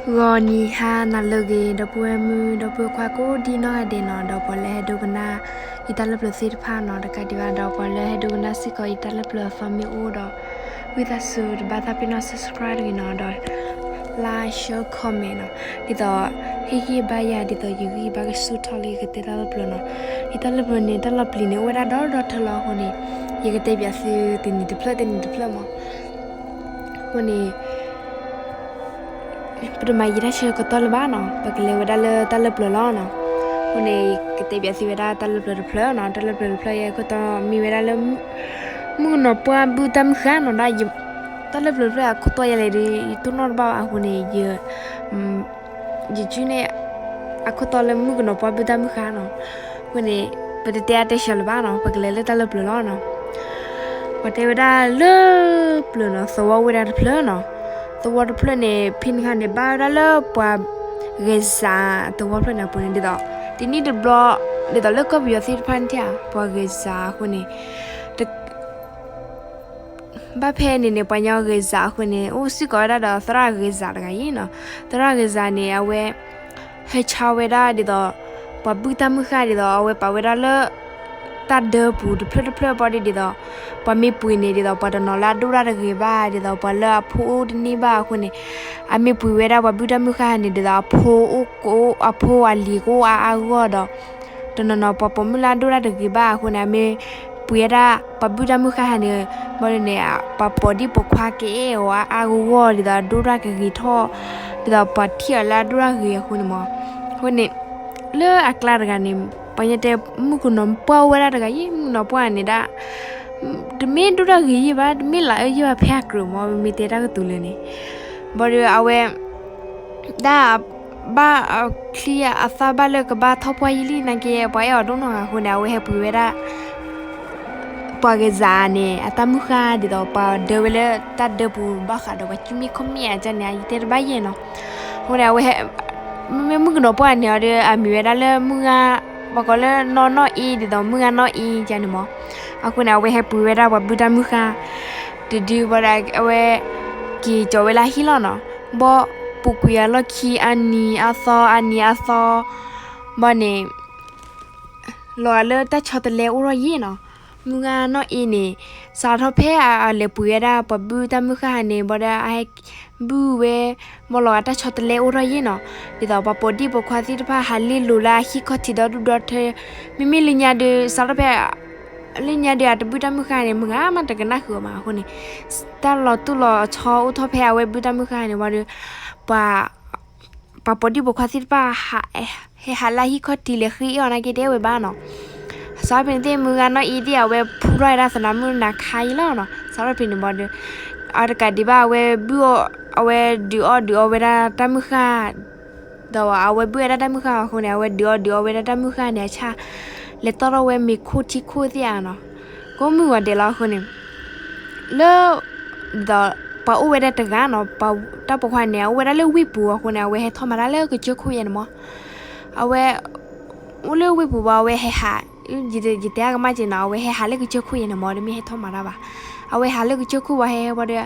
ဂီၤနံၤဟါနၤလၢအဂ့ၤ ဒီပုၢ်ဝဲၢ်မုၣ် ဒီပုၢ်ဝဲၢ်ခွါကိးဒံနီၢ်ဂၤဒဲးနီၤ, ဒီးပှၤလၢဟဲဒိကနၣ်ယတၢ်လၢပျၢၤသ့ၣ်တဖၣ်နီၤ, တကးဒံးဘၣ်ဒီး ပှၤလၢဟဲဒိကနၣ်စ့ၢ်ကီးယတၢ်လၢပျၢၤအသီမ့ၢ်အိၣ်ဒီး ဝံသးစူၤတဘၣ်သးပ့ၤနီၣ် subscribe တဂ့ၤနီၤ, ဒီး like share comment နီၤ, ဒ်သိး ဟ့ၣ်ဂံၢ်ဘါယၤ ဒ်သိးယဂံၢ်ဘါကဆူၣ်ထီၣ်လၢ ယကတဲတၢ်လၢပျၢၤနီၤ, ယတၢ်လၢပျၢၤန့ၣ် တၢ်လီၤပျံၤန့ၣ် အိၣ်ဝဲဒၣ်ဒီဒီထၢလီၤအဃိန့ၣ်, ယကတဲပၠးသုတနံၤတဖျၢၣ်တနံၤတဖျၢၣ်မး, အဃိန့ၣ် ပတမၤယံာ်တၢ်ဆၢကတီၢ်လၢၤဘၣ်နီၤ, ပကလဲၤဝဲဒၣ်လၢတၢ်လၢပျၢၤလီၤနီၤ, အဃိန့ၣ် ကတဲပၠးသုဝဲဒၣ်တၢ်လၢပျၢၤတဖျၢၣ်နီၤ, တၢ်လၢပျၢၤတဖျၢၣ်အံၤ အခိၣ်တီမ့ၢ်ဝဲဒၣ်လၢ မုၣ်ကနီၤပှၢ်ဘုၣ်တၢ်မုၢ်ဃၢ်နီၤ, ဒီး တၢ်လၢပျၢၤတဖျၢၣ်အခိၣ်တီယၤလဲၣ်ဒီး ယတိၢ်နီၣ်တဘၣ်ဘၣ်အဃိန့ၣ် ယ ယစုန့ၣ် အခိၣ်တီလၢမုၣ်ကနီၤပှၢ်ဘုၣ်တၢ်မုၢ်ဃၢ်နီၤ, အဃိန့ၣ် ပတတဲအါတဲဆှးလၢၤဘၣ်နီၤ, ပကလဲၤလၢတၢ်လၢပျၢၤလီၤနီၤ, ပှၤတဲဝဲဒၣ်လၢပျၢၤနီၤ သဝီအိၣ်ဝဲဒၣ်တဖျၢၣ်နီၤ, သဝီတဖျၢၣ်န့ၣ် ဖဲန့ၣ်ခါန့ၣ် ဘၣ်ဝဲဒၣ်လၢပှၤဂဲၤစးသဝီဖျၢၣ်န့ၣ်အပူၤန့ၣ် ဒ်သိး တနံၣ်တဘျီ ဒ်သိးလၢကီၢ်ပယီၤသ့ၣ်တဖၣ်န့ၣ်ဧါ ပှၤဂဲၤစးအဃိန့ၣ် ဘၣ်ဖဲန့ၣ်န့ၣ် ပှၤညီဂဲၤစးအဃိန့ၣ် အိၣ်စ့ၢ်ကီးဝဲဒၣ်ဒီးသရၣ်ဂဲၤစးတဂၤအံၤနီၤ, သရၣ်ဂဲၤစးန့ၣ် အဝဲ ဟဲဆါဝဲဒၣ်ဒ်သိး ပှၤဘုၣ်တၢ်မုၢ်ဃၢ်ဒ်သိး အဝဲပာ်ဝဲဒၣ်လၢ တၢ်ဒၢပူၤတဖျၢၣ်တဖျၢၣ်ဘၣ်ဒီး ဒ်သိး ပှၤမ့ၢ်ပှ့ၤန့ၣ် ဒ်သိးပှၤတနီၤလၢအဒိၣ်တၢ်တဂ့ၤဘၣ် ဒ်သိးပှၤလၢအဖိအိၣ်တန့ၢ်ဘၣ်အဃိန့ၣ် အမ့ၢ်ပှ့ၤဝဲဒၣ်ပှၤဘုၣ်တၢ်မုၢ်ဃၢ်န့ၣ် ဒ်သိးအဖိအိၣ်ကအိၣ် အဖိအလံၤကအိၣ်အါအါဂီၢ်ဂီၢ်ဒီး တနီၤနီၤပှၤပိာ်မုၣ်လၢအဒိၣ်တၢ်တဂ့ၤဘၣ်အဃိန့ၣ် အမ့ၢ်ပှ့ၤဝဲဒၣ်ပှၤဘုၣ်တၢ်မုၢ်ဃၢ်ဟဲန့ၣ် ဘၣ်ဒီးန့ၣ် ပှၤပိာ်ဒံၣ်ပိာ်ခွါကအဲၣ်အီၤအါအါဂီၢ်ဂီၢ် ဒ်သိးအဒိၣ်တၢ်ကဂ့ၤထီၣ် ဒ်သိးပှၤထံၣ်အီၤလၢအဒိၣ်တၢ်ဂ့ၤအဃိန့ၣ်မး, အဃိန့ၣ် လၢအကျါတဂၤန့ၣ် ပှၤညီတဲ မုၣ်ကနီၤပှၢ်အိၣ်ဝဲဒၣ်တဂၤယံၤ မုၣ်ကနီၤပှၢ်န့ၣ်ဒၣ် တမ့ၢ်ဒိၣ်တၢ်ဂ့ၤယံၤဘၣ် တမ့ၢ်လၤအၢယံၤဘၣ် ဖဲအကြၢးမး မ့မ့ၢ်တဲတၢ်ကတိၤလၢာ်န့ၣ် ဘၣ်ဒီးအဝဲ ဒၣ် ဘၣ်အချံအသၣ်ဘၣ်လၢကဘၣ်ထီၣ်ပှၢ်ယံာ်လံနာ်က့ ပှၤအဲၣ်အီၤဒိၣ်နီၢ်ဂၤအဃိန့ၣ် အဝဲဟဲပှ့ၤဝဲဒၣ် ပှၤဂဲၤစးန့ၣ် အတၢ်မုၢ်ဃၢ်ဒ်သိး ပှၤဒၢဝဲလၢတၢ်ဒၢပူၤဘၣ်ဃးဒီးပှၤကူမ့ၢ်ခီၣ်မ့ၢ်အကၢန့ၣ် ယတဲတဘၣ်ယဲၢ်နီၤ, အဃိန့ၣ် အဝဲ မ့မ့ၢ်မုၣ်ကနီၤပှၢ်န့ၣ်အီၤဒီး အမံၤဝဲဒၣ်လၢမုၢ်ဂၤ ပှၤကိးလၢနီၢ်နီၢ်အ့ ဒ်သိးမုၢ်ဂၤနီၢ်အ့ကၢန့ၣ်မး, အဃိန့ၣ် အဝဲဟဲပှ့ၤဝဲဒၣ်ပှၤဘုၣ်တၢ်မုၢ်ဃၢ် တဒုဘၣ်ဒီး အဝဲ က့ၤကၠီၤဝဲလၢဟံၣ်လီၤနီၤ, ဘီပူၤကွံာ်အလီၢ်ခံအနံၤအသီ အနံၤအသီ ဘၣ်န့ၣ် လီၤဂာ်လၢတၢ်ဆီတလဲအိၣ်ထီၣ်ယံၤနီၤ, မုၢ်ဂၤနီၢ်အ့န့ၣ် စးထီၣ်ဖဲအလဲၤပှ့ၤဝဲဒၣ်ပှၤဘုၣ်တၢ်မုၢ်ဃၢ်ဟဲန့ၣ် ဘၣ်ဒီးအဟဲဘုၣ်ဝဲ ဘၣ်လီၤဂာ်တၢ်ဆီတလဲအိၣ်ထီၣ်ယံၤနီၤ, ဒ်သိးပှၤပိာ်ဒံၣ်ပိာ်ခွါသ့ၣ်တဖၣ်ဟးလ့လိာ်လၢအဟံၣ်ခီၣ်ထံးဒီဒူၣ်ဒီထၢ, မ့မ့ၢ်လၢညါဒီး စးထီၣ်ဖဲ လၢညါဒီးအတဘုၣ်တၢ်မုၢ်ဃၢ်န့ၣ် မုၢ်ဂၤမးတကနၣ်ဃုာ်အီၤမးအဃိန့ၣ်, တၢ်လီၤတူၢ်လီၤဆီအိၣ်ထီၣ်ဖဲအဝဲဘုၣ်တၢ်မုၢ်ဃၢ်န့ၣ် ဘၣ်ဒီး ပှၤ ပှၤပိာ်ဒံၣ်ပိာ်ခွါသ့ၣ်တဖၣ် ဟဲဟးလၢဟံၣ်ခီၣ်ထံးလဲၤဃ့အီၣ်နာ်က့တဲဝဲဘၣ်နီၤ, စးထီၣ်ဖဲန့ၣ်သ့ၣ် မုၢ်ဂၤနီၢ်အ့သ့ၣ် အဝဲဖူထီၣ်ဝဲဒၣ်သနးမုၢ်နၤခါအံၤလီၤနီၤ, စးထီၣ်ဖဲန့ၣ်ဘၣ်ဒီး အတကးဒံးဘၣ် အဝဲဘုၣ်အီၣ် အဝဲဒုးအီၣ်ဒုးအီဝဲဒၣ်တၢ်မုၢ်ဃၢ် ဒီးအဝဲဘုၣ်ဝဲဒၣ်တၢ်မုၢ်ဃၢ်အဃိန့ၣ် အဝဲဒုးအီၣ်ဒုးအီဝဲဒၣ်တၢ်မုၢ်ဃၢ်န့ၣ် အဆၣ် လဲၤတီၢ်ထီၣ်ဝဲမ့ၤခိၣ်ထံခိၣ်သ့ၣ်ဧါနီၤ, ကိးမုၢ်ဂီၤဒဲးလီၤအဃိန့ၣ် လၢ ဒီးပှၤအိၣ်ဝဲဒၣ်တဂၤနီၤ, တၢ်ပိာ်ခွါန့ၣ် အအိၣ်ဝဲဒၣ်လၢဝ့ၢ်ပူၤအဃိန့ၣ် အဝဲဟဲထီၣ်မၤတၢ်လၢကစၢၢ်ခိၣ်ယဲန့ၣ်မး, အဝဲ အိၣ်လၢဝ့ၢ်ပူၤဘၣ် အဝဲဟဲဟး ယတဲအါကမၣ်က့နီၤ အဝဲဟဲဟးလၢကစၢၢ်ခိၣ်ယဲန့ၣ်မး တမ့ၢ်ဟဲထီၣ်မၤတၢ်ဘၣ်, အဝဲဟးလၢကစၢၢ်ခိၣ်ဘၣ် ဟဲဟဲဘၣ်ဒီး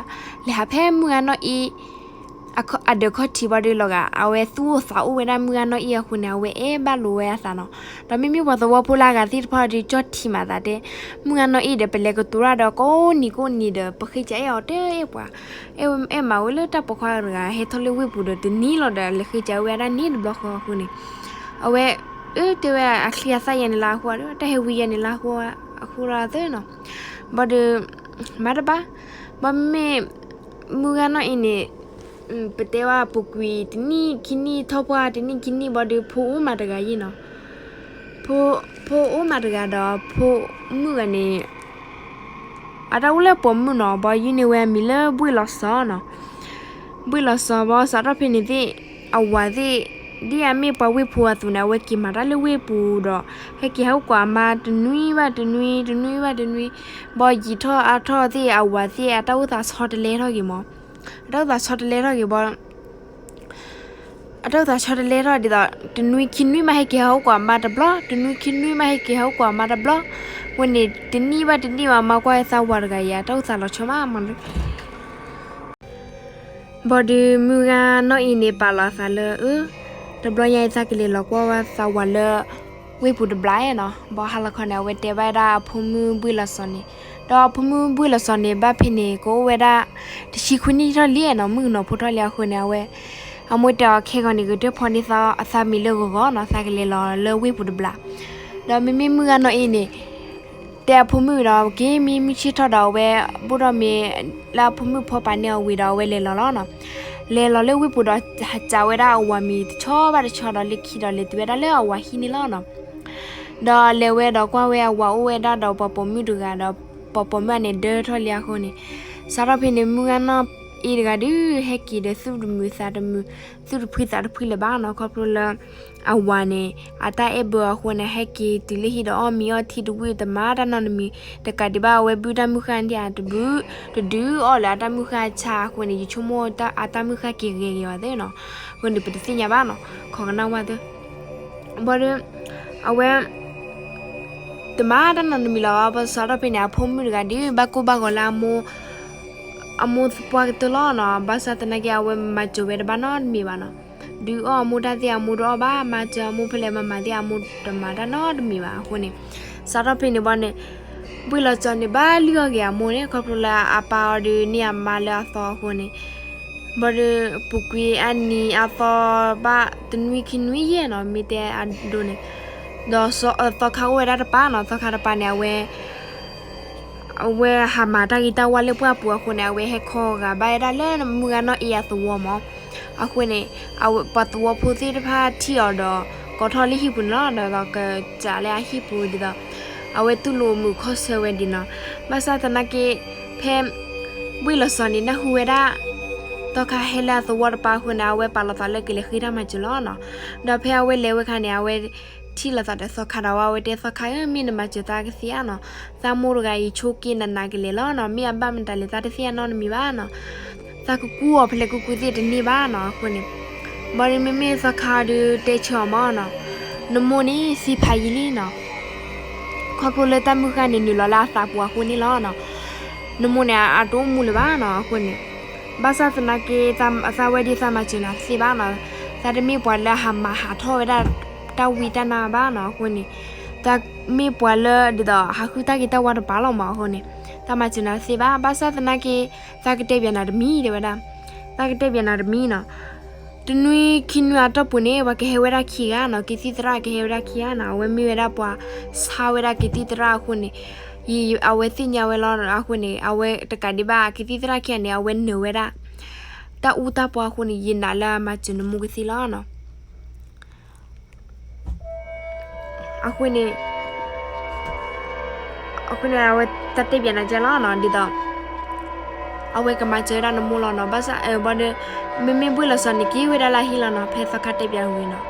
လဲၤဟးဖဲမုၢ်ဂၤနီၢ်အ့ အဒၢးခီၣ်ထံးဘၣ်ဒီးလီၤဂာ် အဝဲသူၣ်အိၣ်သးအိၣ်ဝဲဒၣ်မုၢ်ဂၤနီၢ်အ့အဃိန့ၣ် အဝဲအဲၣ်ဘၣ်လိာ်ဝဲအသးနီၤ, ဒီးမ့မ့ၢ်ပှၤသဝီဖိလၢအဂၤသ့ၣ်တဖၣ်ဒီး ကၠီၣ်ထံမးသးတဲ မုၢ်ဂၤနီၢ်အ့ဒီး ပလဲၤကတိၤတၢ်ဒီးကိးနံၤကိးနံၤဒီး ပဃ့ကအဲၣ်အီၤတအဲၣ်ပှၤ, အဲၣ်မးဝဲလၢတၢ်ပိာ်ခွါတဂၤ ဟဲထီၣ်လၢဝ့ၢ်ပူၤဒီးတနံၤလီၤဒီး လဲၤဃ့ကအဲၣ်ဝဲဒၣ်န့ၣ်တဘျီဃီအဃိန့ၣ်, အဝဲ အၢ တဲဝဲအချံအသၣ်ယဲန့ၣ်လၢအဃိဒီး တၢ်ဟဲဝံယဲန့ၣ်လၢအဃိ အဃိဒီးသၢနီၤ, ဘၣ်ဒီး မၤတဘၣ်, ဘၣ်မ့မ့ၢ် မုၢ်ဂၤနီၢ်အ့န့ၣ် ပတဲဝဲပူၤကွံာ်တနံၣ်ခံနံၣ်ထီၣ်ပှၢ်တနံၣ်ခံနံၣ်ဘၣ်ဒီး ဖိအိၣ်မးတဂၤယဲနီၤ, ဖိအိၣ်မးတဂၤဒီး ဖိမုၣ်ဂၤန့ၣ် အတၢ်အိၣ်လၢပိာ်မုၣ်နီၤ ဘၣ်ယုၢ်န့ၢ်ဝဲအမံၤလၢဘှ့ၣ်လီၤစီၤနီၤ, ဘှ့ၣ်လီၤစီၤဘၣ် စးထီၣ်ဖဲန့ၣ်သ့ၣ် အဝၤသ့ၣ် ဒ်အမ့ၢ်ပှၤဝ့ၢ်ဖိအသိးန့ၣ် အဝဲက့ၤမၤတၢ်လၢဝ့ၢ်ပူၤဒီး ဟဲက့ၤဟးအိၣ်ကွၢ်အမါတနွံဘၣ်တနွံ တနွံဘၣ်တနွံ, ဘၣ်ယံာ်ထီၣ်အါထီၣ်သ့ၣ် အဝၤသ့ၣ် အတၢ်အိၣ်သးဆီတလဲထီၣ်က့ၤမး, အတၢ်အိၣ်သးဆီတလဲထီၣ်က့ၤဘၣ် အတၢ်အိၣ်သးဆီတလဲထီၣ်ဒ်သိး တနွံခံနွံမးဟဲက့ၤဟးအိၣ်ကွၢ်အမါတဘျီ တနွံခံနွံမးဟဲက့ၤဟးအိၣ်ကွၢ်အမါတဘျီ, ဝဲန့ၣ် တနံၣ်ဘၣ်တနံၣ်ဘၣ် မါကွၢ်သးဝၤတဂၤအံၤ အတၢ်အိၣ်သးလီၤဆီမးမး ဘၣ်ဒီးမုၢ်ဂၤနီၢ်အ့န့ၣ် ပာ်လီၤအသးလၢ အၢ တဘျီညါအံၤ သးကလဲၤလီၤကွၢ်ဝဲသးဝၤလၢ ဝ့ၢ်ပူၤတဘျီနီၤ. ဘၣ်ဟါလီၤခီန့ၣ် အဝဲတဲဘၣ်ဝဲဒၣ်အဖိမုၣ်ဘှ့ၣ်လီၤစီၤန့ၣ်, ဒီးအဖိမုၣ်ဘှ့ၣ်လီၤစီၤန့ၣ် ဘၣ်ဖဲန့ၣ် ကအိၣ်ဝဲဒၣ် တဆံခွံနံၣ်ထီၣ်လံနီၤ, မုၣ်ကနီၤဖိထီၣ်လံအဃိန့ၣ် အဝဲ အမိၢ်တဲအီၤ ခဲဂီၤန့ၣ် ကတၢၢ်ဖီန့ၢ်အသးမံၤလၢဂီၤဂီၤနီၤ, သးကလဲၤလီၤလၢဝ့ၢ်ပူၤတဘျီ. ဒီးမ့မ့ၢ်မုၢ်ဂၤနီၢ်အ့န့ၣ် တဲအဖိမုၣ်ဒီး က့ၤမ့ၢ်မုၢ်ဆ့ၣ်ထီၣ်ဒီး အဝဲဘိၣ်ထီၣ်မ့ၤလၢအဖိမုၣ်ဖီပာ်န့ၢ်အီၤဝံၤဒီး အဝဲလဲၤလီၤလီၤနီၤ. လဲၤလီၤလၢဝ့ၢ်ပူၤဒီး ဟးစးဝဲဒၣ်အဝၤမံၤတဆီဘၣ်တဆီဒီး လၢခံဒီးလဲၤတုၤဝဲဒၣ်လၢအဝၤဟံၣ်န့ၣ်လီၤနီၤ. ဒီးလဲၤဝဲဒီးကွၢ်ဝဲအဝၤအိၣ်ဝဲဒၣ်ဒီး ပှၤပိာ်မုၣ်တဂၤဒီး ပှၤပိာ်မုၣ်န့ၣ် ဒၢထီၣ်လံအဃိန့ၣ်, စးထီၣ်ဖဲန့ၣ် မုၣ်ဂၤနီၢ်အ့တဂၤဒုး ဟဲက့ၤဒီးသူၣ်တမုာ်သးတမုာ်, သူၣ်တဖှံသးတဖှံလၢၤဘၣ်နီၤ. ခီဖျိလၢ အဝၤန့ၣ် အတၢ်အဲၣ်ဘၢအဃိန့ၣ် ဟဲက့ၤတုၤလၢဟံၣ်ဒီး အီၣ်မ့ၤအီထံတဝံၣ်တမၤတၢ်နီတမံၤ, တကးဒံးဘၣ် အဝဲဘုၣ်တၢ်မုၢ်ဃၢ်န့ၣ် တဒုး, တဒုးအီၣ်လၢအတၢ်မုၢ်ဃၢ်ဆါအဃိန့ၣ် ယဆိကမိၣ်အတၢ်မုၢ်ဃၢ်က့ၤဂ့ၤဂ့ၤအီၤသ့နီၤ. အဃိန့ၣ် ပတသ့ၣ်ညါဘၣ်နီၤ, ခိးကနၣ်ဝဲသ့. ဘၣ်ဒီး အဝဲ တမၤတၢ်နီတမံၤလီၤ. ဘၣ်ဆၣ်စးထီၣ်ဖဲန့ၣ် အဖိမုၣ်တဂၤဒုး ဘၣ်ကိၢ်ဘၣ်ဂီၤလၢ အမိၢ်သပှၢ်ကတၢၢ်လီၤနီၤ. ဘၣ်ဆၣ်သနာ်က့ အဝဲမၤစၢၤဝဲတဘၣ်နီတမံၤဘၣ်နီၤ. ဒုးအီၣ်အမိၢ်တၢ်သ့ၣ် အမိၢ်တအီၣ်ဘၣ်, မၤစၢၤအမိၢ်ဖဲလဲၣ်မၤမၤသ့ၣ် အမိၢ်တမၤတၢ်နီတမံၤဘၣ်အဃိန့ၣ်, စးထီၣ်ဖဲန့ၣ်ဘၣ်န့ၣ် ဘှ့ၣ်လီၤစီၤန့ၣ် ဘၣ်လုၢ်အီၣ်က့ၤအမိၢ်န့ၣ် ခီဖျိလၢအပၢ်အီၤဒုးန့ၢ်အမါလၢအသီအဃိန့ၣ်, ဘၣ်ဒီးပူၤကွံာ်အနံၤအသီဘၣ်တနွံခံနွံယဲၢ်နီၤ မ့ၢ်တဲအဒိန့ၣ်, ဒီးသီခါအိၣ်ဝဲဒၣ်တပၤနီၤ, သီခါတပၤန့ၣ် အဝဲ အဝဲဟးမၤတၢ်ဂ့ၤတၢ်ဝါလၢပှၢ်ပူၤအဃိန့ၣ် အဝဲဟဲခီဂာ်ဘၣ်ဝဲဒၣ်လၢမုၢ်ဂၤနီၢ်အ့အသဝီမး. အဃိန့ၣ် ပှၤသဝီဖိသ့ၣ်တဖၣ်ထံၣ်အီၤဒီး ကိးထီၣ်လၢဟံၣ်ပူၤန့ၣ်လီၤ. ဒီးကစးလၢအဟံၣ်ပူၤဒ်သိး အဝဲတူၢ်လိာ်မုာ်ခီၣ်ဆၢဝဲဒ်နီၤ. ဘၣ်ဆၣ်သနာ်က့ ဖဲ ဘှ့ၣ်လီၤစီၤန့ၣ် နၢ်ဟူဝဲဒၣ် သီခါဟဲလၢအသဝီတပၤအဃိန့ၣ် အဝဲပာ်လီၤသးလၢကလဲၤဃ့တၢ်မၤစၢၤလီၤနီၤ. ဒီးဖဲအဝဲလဲၤဝဲခါန့ၣ် အဝဲထံၣ်လိာ်သးဒီးသီခါဒီး အဝဲတဲသီခါဧၢ မ့ၢ်နမၤစၢၤသးကသ့ဧါနီၤ, သးမိၢ်တဂၤအံၤဆိက့နးနးကလဲာ်လီၤနီၤ, မ့ၢ်အဘၣ်မတၤလဲၣ် သးတသ့ၣ်ညါနီတမံၤဘၣ်နီၤ, သးကကူအီၤဖဲလဲၣ်ကူကူသ့ၣ်တန့ၢ်ဘၣ်နီၤ. အဃိန့ၣ် ဘၣ်ဒီးမ့မ့ၢ်သီခါဒုးတဲဆၢအီၤမးနီၤ, နမိၢ်န့ၣ်သံဖးယံာ်လံနီၤ, ခီဖျိလၢတၢ်မုၢ်ဃၢ်န့ၣ်နုာ်လီၤလၢအသးပူၤအဃိန့ၣ်လီၤနီၤ. နမိၢ်န့ၣ် အတအိၣ်မူလၢၤဘၣ်နီၤ. အဃိန့ၣ် ဘၣ်ဆၣ်သနာ်က့ သးဝဲဒၣ်သးမၤစၢၤနၤတသ့ဘၣ်နီၤ, သးတမ့ၢ်ပှၤလၢဟးမၤဟးထီၣ်ဝဲဒၣ်တၢ်ဝံတၢ်နါဘၣ်နီၤ. အဃိန့ၣ် သးမ့ၢ်ပှၤလၢဒ်သိး ဟးဃုတၢ်ဂ့ၤတၢ်ဝါတပၤလီၤမး. အဃိန့ၣ် သးမၤစၢၤနၤတသ့ဘၣ်, ဘၣ်ဆၣ်သနာ်က့ သးကတဲပၠးနၤတမံၤ တဲဝဲဒၣ်, သးကတဲပၠးနၤတမံၤနီၤ, တနွံခံနွံအတီၢ်ပူၤန့ၣ် ပှၤကဟဲဝဲဒၣ်ခံဂၤနီၤ, ကသံၣ်သရၣ်ကဟဲဝဲဒၣ်ခံဂၤနီၤ, အဝဲမ့ၢ်ဝဲဒၣ်ပှၤဆါဝဲဒၣ်ကသံၣ်သရၣ်အဃိန့ၣ် အဝဲသ့ၣ်ညါဝဲလီၤ. အဃိန့ၣ် အဝဲတကးဒံးဘၣ် ကသံၣ်သရၣ်ခံဂၤန့ၣ် အဝဲနၢၤဝဲဒၣ် တၢ်အူတၢ်ပီအဃိန့ၣ် ယနာ်လၢအမၤစၢၤနမိၢ်ကသ့လီၤနီၤ. အဃိန့ၣ် အဃိန့ၣ် အဝဲတၢ်တဲပၠးနၤကဲလီၤနီၤ, ဒ်သိး အဝဲကမၤစၢၤဝဲဒၣ်နမိၢ်လီၤနီၤ. ဘၣ်ဆၣ် ဘၣ်ဒီး မ့မ့ၢ်ဘှ့ၣ်လီၤစီၤန့ၣ် က့ၤဝဲဒၣ်လၢအဟံၣ်လီၤနီၤ, ဖဲသီခါတဲပၠးဝံၤနီၤ.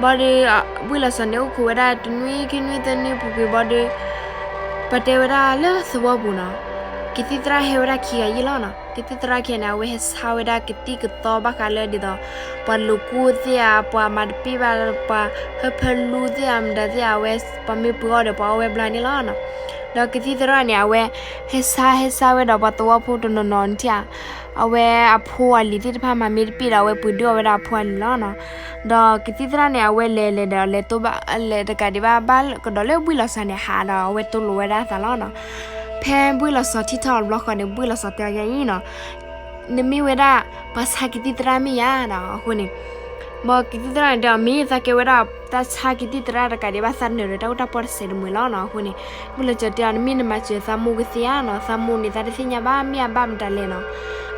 ဘၣ်ဒီး ဘှ့ၣ်လီၤစီၤန့ၣ် အိၣ်ခိးဝဲဒၣ်တနွံခံနွံသၢနွံပူၤကွံာ်ဘၣ်ဒီး ပှၤတဲဝဲဒၣ်လၢသဝီပူၤနီၤ, ကသံၣ်သရၣ်ဟဲဝဲဒၣ်ခံဂၤယံာ်လီၤနီၤ. ကသံၣ်သရၣ်ခံဂၤန့ၣ် အဝဲဟဲဆါဝဲဒၣ်ကသံၣ်ကသီဘၣ်ဃးလၢဒ်သိး ပှၤလိာ်ကူသ့ၣ်ဧါ, ပှၤမၤတပ့ၢ်ဘၣ်, ပှၤဟၢဖၢလူသ့ၣ်ဧါ, မတၤသ့ၣ်ဧါ, အဝဲ ပှၤမ့ၢ်ပှ့ၤအီၤဒီး ပှၤအီၣ်ဝဲဘျါန့ၣ်လီၤနီၤ. ဒီးကသံၣ်သရၣ်န့ၣ် အဝဲဟဲဆါ ဟဲဆါဝဲဒီးပှၤသဝီဖိတနီၤနီၤထံၣ်ဧါ, အဝဲအဖိအလံၤသ့ၣ်တဖၣ်မၤမ့ၢ်တပ့ၢ်ဒီး အဝဲပှ့ၤဒုးအီၣ်ဝဲဒၣ်အဖိအလံၤလီၤနီၤ. ဒီးကသံၣ်သရၣ်န့ၣ် အဝဲလဲၤလဲၤဒီးလဲၤတိဘၣ် လဲၤတကးဒံးဘၣ် ဘၣ်ကဒီးလၢဘှ့ၣ်လီၤစီၤန့ၣ်ဟးဒီး အဝဲတိလိာ်ဝဲဒၣ်အသးလီၤနီၤ. ဖဲဘှ့ၣ်လီၤစီၤထံၣ်ထီၣ်တဘျီဃီန့ၣ် ဘှ့ၣ်လီၤစီၤတဲအီၤယဲအံၤနီၤ, နမ့ၢ်ဝဲဒၣ် ပှၤဆါကသံၣ်သရၣ်မ့ၢ်ဧါနီၤ. အဃိန့ၣ် ဘၣ်ကသံၣ်သရၣ်န့ၣ်တဲအီၤ မ့ၢ်သးကဲဝဲဒၣ်တၢ်ဆါကသံၣ်သရၣ်တကးဒံးဘၣ် သးနၢၤဒီးတၢ်အိၣ်တၢ်ပီၢ်တစဲးတမှဲၤလီၤနီၤ. အဃိန့ၣ် ဘှ့ၣ်လီၤစီၤတဲအီၤ နမ့ၢ်နမၤစၢၤသးမိၢ်ကသ့ဧါနီၤ, သးမိၢ်န့ၣ် သးတသ့ၣ်ညါဘၣ် မ့ၢ်အဘၣ်မတၤလဲၣ်နီၤ.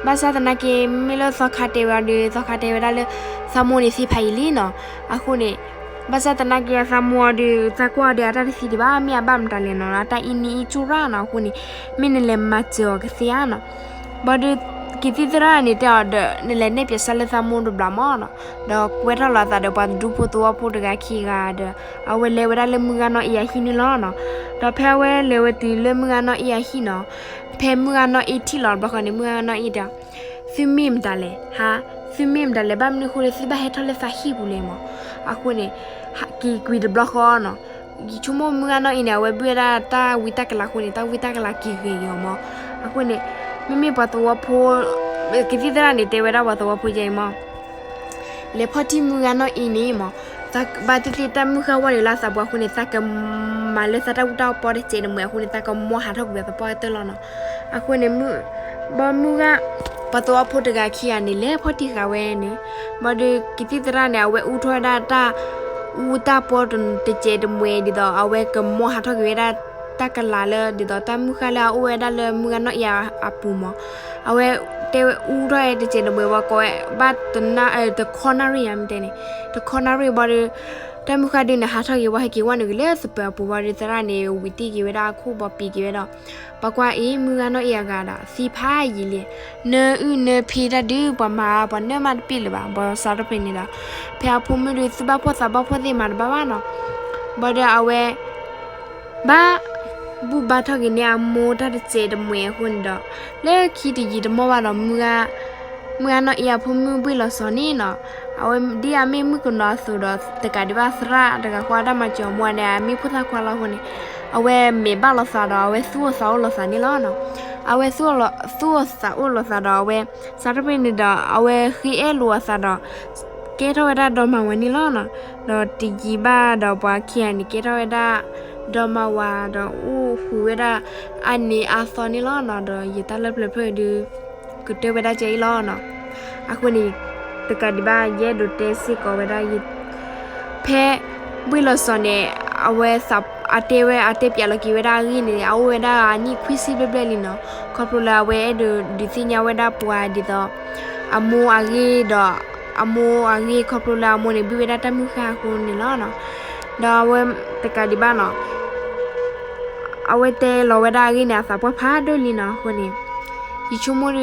ဘၣ်ဆၣ်သနာ်က့ မ့မ့ၢ်လၢသီခါတဲဝဲဒီး သီခါတဲဝဲဒၣ်လၢ သးမိၢ်န့ၣ်သံဖးယံာ်လံနီၤ. အဃိန့ၣ် ဘၣ်ဆၣ်သနာ်က့ အသးမိၢ်အီၤဒီး သးကွၢ်အီၤဒီး အတၢ်တသံဒံးဘၣ် မ့ၢ်အဘၣ်မတၤလဲၣ်နီၤ, အတၢ်အံၣ်နံၣ်အံၣ်ကၠူၣ်ရၣ်နီၤ. အဃိန့ၣ် မ့ၢ်နလဲၤမၤစၢၤအီၤကသ့ဧါနီၤ. ဘၣ်ဒီး ကသံၣ်သရၣ်န့ၣ်တဲအီၤဒီး နလဲၤနဲၣ်ပၠးစၢ်လၢသးမိၢ်တဘျီမးနီၤ. ဒီးကွဲထီၣ်လီၤအသးဒီးပှၤတဒူဖိသဝီဖိတဂၤခံဂၤဒီး အဝဲလဲၤဝဲဒၣ်လၢမုၢ်ဂၤနီၢ်အ့အဟံၣ်န့ၣ်လီၤနီၤ. ဒီးဖဲအဝဲလဲၤဝဲတုၤလၢမုၢ်ဂၤနီၢ်အ့အဟံၣ်နီၤ, ဖဲမုၢ်ဂၤနီၢ်အ့ထံၣ်လီၤတဘျီဃီန့ၣ် မုၢ်ဂၤနီၢ်အ့တဲအီၤ သုမ့ၢ်မတၤလဲၣ်, ဟါ, သုမ့ၢ်မတၤလဲၣ် ဘၣ်မနုၤအဃိဒီး သုဘၣ်ဟဲထီၣ်လၢသးဟံၣ်ပူၤလဲၣ်မး. အဃိန့ၣ် က့ၤကွံာ်တဘျီဃီနီၤ. ယဆိကမိၣ်မုၢ်ဂၤနီၢ်အ့န့ၣ် အဝဲဘုၣ်ဝဲဒၣ်တၢ်ဝံတၢ်ကလၤအဃိန့ၣ် တၢ်ဝံတၢ်ကလၤက့ၤဂ့ၤဂ့ၤအီၤမး. အဃိန့ၣ် မ့မ့ၢ်ပှၤသဝီဖိ ကသံၣ်သရၣ်န့ၣ် တဲဝဲဒၣ်ပှၤသဝီဖိယဲအံၤမး, လဲၤဖီၣ်ထံၣ်မုၢ်ဂၤနီၢ်အံၤန့ၣ်မး, ဘၣ်သ့ၣ်သ့ၣ်တၢ်မုၢ်ဃၢ်ဝီဒံးလၢအသးပူၤအဃိန့ၣ် သးကမၤလၢသးတၢ်အူတၢ်ပီတစဲးတမှဲၤအဃိန့ၣ် သးကမီဟးထီၣ်ကွံာ်အသးပှၢ်ကတၢၢ်လီၤနီၤ. အဃိန့ၣ် ဘီမုၢ်ဂၤ, ပှၤသဝီဖိတဂၤခံဂၤန့ၣ် လဲၤဖီၣ်ထံၣ်ဃာ်ဝဲန့ၣ်, ဘၣ်ဒီးကသံၣ်သရၣ်န့ၣ် အဝဲအူထီၣ်ဝဲဒၣ်တၢ်အူတၢ်ပီတစဲးတမှဲၤဒ်သိး အဝဲကမီဟးထီၣ်က့ၤဝဲဒၣ် တၢ်ကလၤလၢဒ်သိးတၢ်မုၢ်ဃၢ်လၢအအိၣ်ဝဲဒၣ်လၢမုၢ်ဂၤနီၢ်အံၤအပူၤမး, အဝဲတဲဝဲအူထီၣ်ဝဲတစဲးတမှဲၤဝံၤကိးဝဲ ဘၣ်တနၣ်, တခီနၣ်ရံၣ်ယါမ့ၢ်တဲန့ၣ်, တခီနၣ်ရံၣ်ဘၣ်ဒီး တၢ်မုၢ်ဃၢ်ဒုးန့ၣ် ဟးထီၣ်က့ၤဝဲ ဟဲက့ၤဝဲနုာ်က့ၤလၢသပၢၤအပူၤဘၣ်ဒီး သရၣ်န့ၣ် ဝံၤတံၢ်က့ၤဝဲဒၣ်အခိၣ်ဘီပံၤက့ၤဝဲဒီး ပှၤကွၢ်အံၤ မုၢ်ဂၤနီၢ်အံၤအဂၤဒီး သံဖးယံာ်လံ, နၢအုၣ်နၢဖံးတၢ်ဒုး ပှၤမၤပှၤနၢမးတပ့ၢ်လၢၤဘၣ်, ဘၣ်ဆၣ်တဖဲန့ၣ်ဒီး ဖဲအဖိမုၣ်ဒုး သူၣ်ဘၣ်ဖှီၣ်သးဘၣ်ဖှီၣ်သ့ၣ်မၤတဘၣ်ဘၣ်နီၤ, ဘၣ်ဒီးအဝဲ ဘၣ်ဘူၣ်ဘါထီၣ်က့ၤန့ၢ်အမိၢ်တၢ်တစဲးတမှဲၤအဃိန့ၣ်ဒီး လၢခံတယံာ်တမီၢ်ဘၣ်ဒီး မုၢ်ဂၤနီၢ်အံၤအဖိမုၣ်ဘှ့ၣ်လီၤစီၤန့ၣ်နီၤ, အဝဲဒ်အမ့ၢ်မုၣ်ကနီၤအသိးဒီး တကးဒံးဘၣ်သရၣ်တဂၤဃီတၢ်မၤစၢၤအမိၢ်န့ၣ် အမ့ၢ်ဖိသၣ်ခွါလီၤအဃိန့ၣ် အဝဲမဲာ်ဘၣ်လိာ်သးဒီး အဝဲသူၣ်အိၣ်သးအိၣ်လိာ်သးန့ၣ်လီၤနီၤ, အဝဲသူၣ်အိၣ်လိာ်သးအိၣ်လိာ်သးဒီး အဝဲ ဆၣ်တဖဲန့ၣ်ဒီး အဝဲဃ့အဲၣ်လိာ်အသးဒီး ကဲထီၣ်ဝဲဒၣ်ဒီမါဝၤန့ၣ်လီၤနီၤ, ဒီးတယံာ်ဘၣ်ဒီးပှၤခံဂၤန့ၣ် ကဲထီၣ်ဝဲဒၣ်ဒီမါဝၤဒီးအိၣ်ဃုာ်ဝဲဒၣ်အနံၤအါသီန့ၣ်လီၤနီၤ, ဒီးယတၢ်လၢပျၢၤဖျၢၣ်ဒုး ကတၢၢ်ဝဲဒၣ်ကဲအံၤလီၤနီၤ, အဃိန့ၣ် တကးဒံးဘၣ် ယအဲၣ်ဒိးတဲစ့ၢ်ကီးဝဲဒၣ် ဖဲဘှ့ၣ်လီၤစီၤန့ၣ် အဝဲ အတဲဝဲ အတဲပၠးလီၤက့ၤဝဲဒၣ်အဂ့ၢ်န့ၣ် အအိၣ်ဝဲဒၣ်အနံၣ်ခွံဆံဘျဲၣ်ဘျဲၣ်လံနီၤ, ခီဖျိလၢအဝဲအဲၣ်ဒိးဒုးသ့ၣ်ညါဝဲဒၣ်ပှၤဒ်သိး အမိၢ်အဂ့ၢ်ဒီး အမိၢ်အဂ့ၢ်ခီဖျိလၢအမိၢ်န့ၣ် ဘှ့ၣ်ဝဲဒၣ်တၢ်မုၢ်ဃၢ်အဃိန့ၣ်လီၤနီၤ, ဒီးအဝဲတကးဒံးဘၣ်နီၤ အဝဲတဲလီၤဝဲဒၣ်အဂ့ၢ်န့ၣ် အသးပှၢ်ဖးဒိၣ်လံနီၤ, အဃိန့ၣ် ယဆိကမိၣ်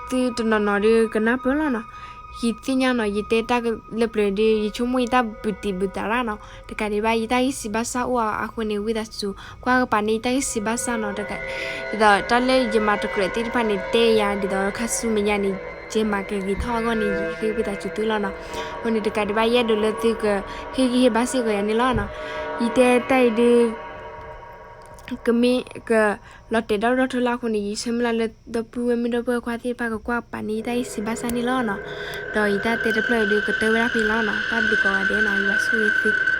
ဒီး သုတနီၤနီၤဒီးကနၢ်ပၢၢ်လီၤနီၤ, ယသ့ၣ်ညါနီၤ ယတဲတၢ်လၢပျၢၤဒီး ယဆိကမိၣ်ယတၢ်ဘုးတံၢ်ဘုးသးရၣ်နီၤ, တကးဒံးဘၣ် ယတၢ်ဂံၢ်စံးဘၣ်စၢ်အိၣ်အဃိန့ၣ် ဝံသးစူၤ ကွၢ်ကပၤန့ၢ်ယတၢ်ဂံၢ်စံးဘၣ်စၢ်နီၤ, ဒ်သိးတၢ်လၢယမၤတကြၢးသ့ၣ်တဖၣ်န့ၣ် တဲယၤဒ်သိးခါဆူမဲာ်ညါန့ၣ် ယမၤကဂ့ၤထီၣ်အဂီၢ်န့ၣ် ယဃ့ဝံသးစူၤသုလီၤနီၤ, အဃိန့ၣ် တကးဒံးဘၣ် ယအဲၣ်ဒိးလၢသုကဟ့ၣ်ဂံၢ်ဟ့ၣ်ဘါစ့ၢ်ကီးယၤန့ၣ်လီၤနီၤ, ယတဲတၢ်အံၤဒုး ကမ့ၢ်ကလီၤတဲာ်ဒီးဒီထၢလၢအဃိန့ၣ် ယဆၢမုၢ်လၢ်လၢ ဒီပုၢ်ဝဲၢ်မုၣ်ဒီပုၢ်ဝဲၢ်ခွါသ့ၣ်တဖၣ်ကကွၢ်ကပၤန့ၢ်ယတၢ်ဂံၢ်စံးဘၣ်စၢ်န့ၣ်လီၤနီၤ, ဒီးယတၢ်တဲတဖျၢၣ်အံၤဒုး ကတၢၢ်ဝဲဒၣ်ဖဲအံၤလီၤနီၤ, တၢ်ဘျုးကိးဂၤဒဲးနီၤ, ယွၤဆိၣ်ဂ့ၤသု